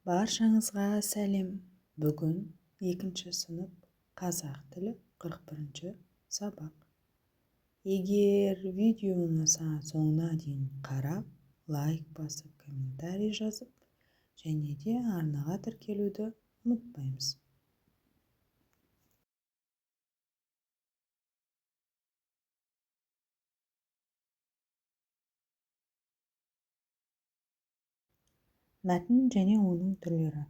Баршаңызға сәлем! Бүгін екінші сынып, қазақ тілі, 41-сабақ. Егер видео ұнаса, соңына дейін қарап, лайк басып, комментарий жазып және де арнаға тіркелуді ұмытпаймыз. Мәтін және оның түрлері.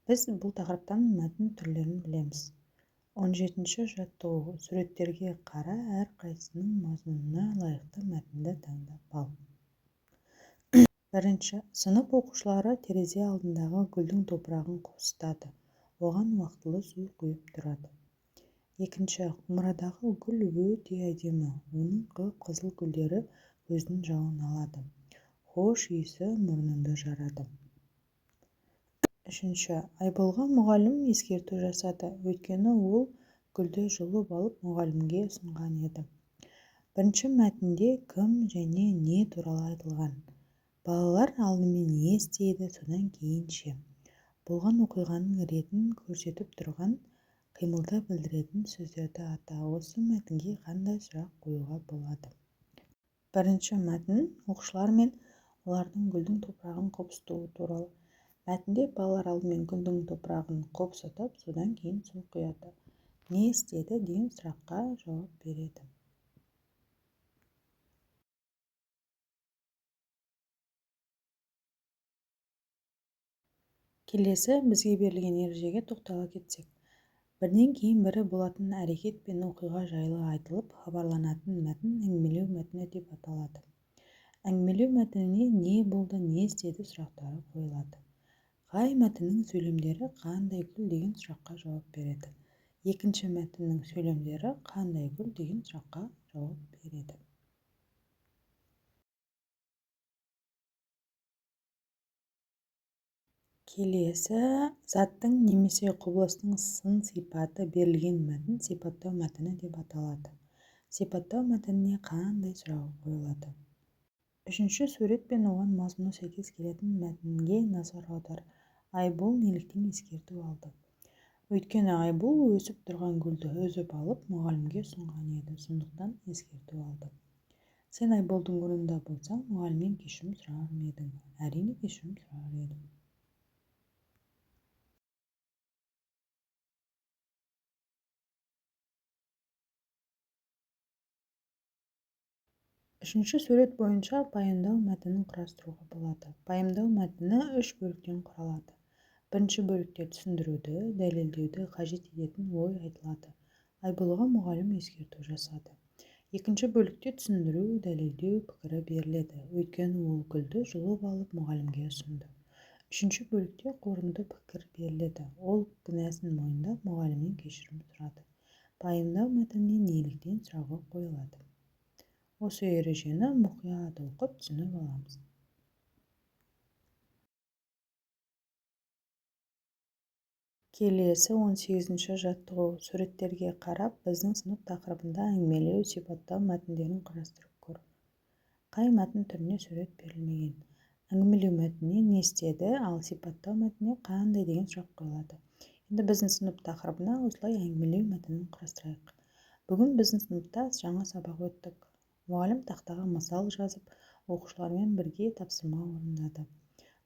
Біз бұл тақырыптан мәтін түрлерін білеміз. 17-жаттығу. Суреттерге қара, әрқайсысының мазмұнына лайықты мәтінді таңдап ал. Бірінші сынып оқушылары терезе алдындағы гүлдің топырағын қопсытады, оған уақтылы су құйып тұрады. Екінші, құмырадағы гүл өте әдемі, оның қып-қызыл гүлдері көздің жауын алады. Хош иісі мұрныңды жарады. Үшінші, Айболға мұғалім ескерту жасады, өйткені ол гүлді жұлып алып мұғалімге ұсынған еді. Бірінші мәтінде кім және не туралы айтылған? Балалар алдымен не істейді, содан кейін ше? Болған оқиғаның ретін көрсетіп тұрған қимылды білдіретін сөздерді ата. Осы мәтінге қандай сұрақ қоюға болады? Бірінші мәтін оқушылар мен олардың гүлдің топырағын қопсытуы туралы. Мәтінде балалар алдымен гүлдің топырағын қопсытып, содан кейін су құяды. Не істеді деген сұраққа жауап береді. Келесі бізге берілген ережеге тоқтала кетсек. Бірінен кейін бірі болатын әрекет пен оқиға жайлы айтылып, хабарланатын мәтін әңгімелеу мәтіні деп аталады. Әңгімелеу мәтініне не болды, не істеді сұрақтары қойылады. Қай мәтіннің сөйлемдері қандай гүл деген сұраққа жауап береді? Екінші мәтіннің сөйлемдері қандай гүл деген сұраққа жауап береді. Келесі заттың немесе құбылыстың сын сипаты берілген мәтін сипаттау мәтіні деп аталады. Сипаттау мәтініне қандай сұрақ қойылады? Үшінші сурет пен оған мазмұны сәйкес келетін мәтінге назар аудар. Айбол неліктен ескерту алды? Өйткені Айбол өсіп тұрған гүлді үзіп алып, мұғалімге ұсынған еді, сондықтан ескерту алды. Сен Айболдың орнында болсаң, мұғалімнен кешірім сұрар ма едің? Әрине, кешірім сұрар едім. Үшінші сурет бойынша пайымдау мәтінін құрастыруға болады. Пайымдау мәтіні үш бөліктен құралады. Бірінші бөлікте түсіндіруді, дәлелдеуді қажет ететін ой айтылады. Айболға мұғалім ескерту жасады. Екінші бөлікте түсіндіру, дәлелдеу пікірі беріледі. Өйткені ол гүлді жұлып алып мұғалімге ұсынды. Үшінші бөлікте қорытынды пікір беріледі. Ол кінәсін мойындап, мұғалімнен кешірім сұрады. Пайымдау мәтініне неліктен сұрағы қойылады. Осы ережені мұқият оқып, түсініп аламыз. Келесі 18-жаттығу. Суреттерге қарап, біздің сынып тақырыбында әңгімелеу, сипаттау мәтіндерін құрастырып көр. Қай мәтін түріне сурет берілмеген? Әңгімелеу мәтініне не істеді, ал сипаттау мәтініне қандай деген сұрақ қойылады. Енді біздің сынып тақырыбына осылай әңгімелеу мәтінін құрастырайық. Бүгін біздің сыныпта жаңа сабақ өттік. Мұғалім тақтаға мысал жазып, оқушылармен бірге тапсырма орындады.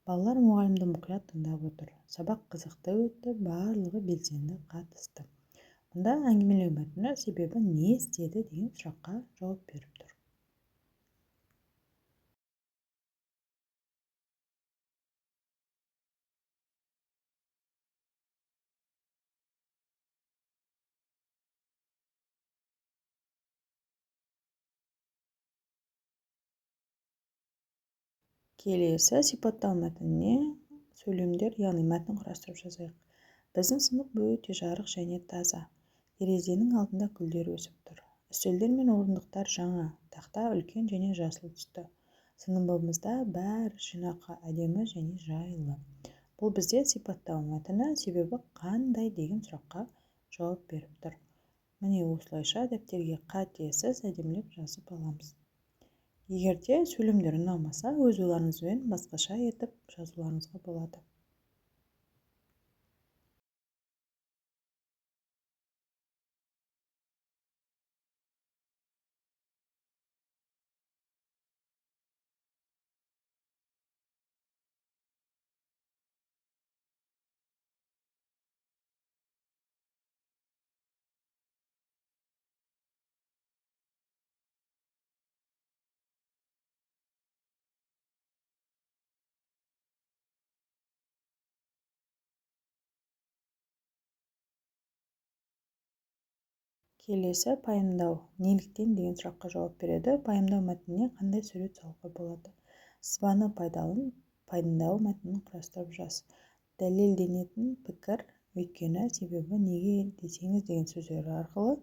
Балалар мұғалімді мұқият тыңдап отыр. Сабақ қызықты өтті, барлығы белсенді қатысты. Мұнда әңгімелеу мәтіні, себебі не істеді деген сұраққа жауап беріп тұр. Келесі сипаттау мәтініне сөйлемдер, яғни мәтін құрастырып жазайық. Біздің сынып өте жарық және таза. Терезенің алдында гүлдер өсіп тұр. Үстелдер мен орындықтар жаңа, тақта үлкен және жасыл түсті. Сыныбымызда бәрі жинақы, әдемі және жайлы. Бұл бізде сипаттау мәтіні, себебі қандай деген сұраққа жауап беріп тұр. Міне осылайша дәптерге қатесіз әдемілеп жазып аламыз. Егер де сөйлемдер ұнамаса, өз ойларыңызбен басқаша етіп жазуларыңызға болады. Келесі пайымдау «Неліктен?» деген сұраққа жауап береді. Пайымдау мәтініне қандай сурет салуға болады? Сызбаны пайдалан, пайымдау мәтінін құрастырып жаз. Дәлелденетін пікір өйткені, себебі, неге десеңіз деген сөздер арқылы,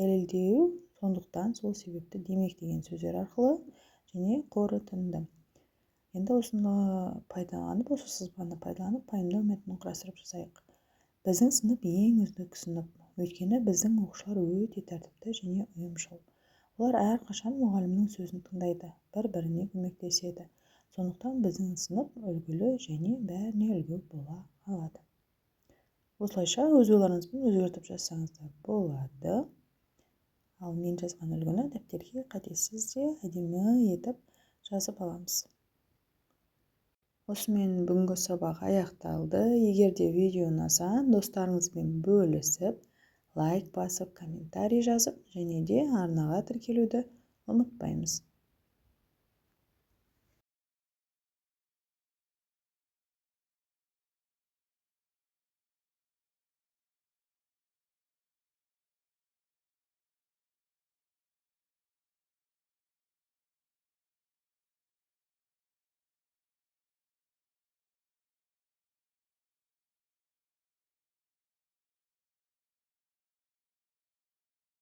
дәлелдеу сондықтан, сол себепті, демек деген сөздер арқылы және қорытынды. Енді осыны пайдаланып, осы сызбаны пайдаланып, пайымдау мәтінін құрастырып жазайық. Біздің сынып — ең үздік сынып, өйткені біздің оқушылар өте тәртіпті және ұйымшыл. Олар әрқашан мұғалімнің сөзін тыңдайды, бір-біріне көмектеседі. Сондықтан біздің сынып үлгілі және бәріне үлгі бола алады. Осылайша өз ойларыңызбен өзгертіп жазсаңыздар болады. Ал мен жазған үлгіні дәптерге қатесіз де әдемі етіп жазып аламыз. Осымен бүгінгі сабақ аяқталды. Егер де видео ұнаса, достарыңызбен бөлісіп, лайк басып, комментарий жазып және де арнаға тіркелуді ұмытпаймыз.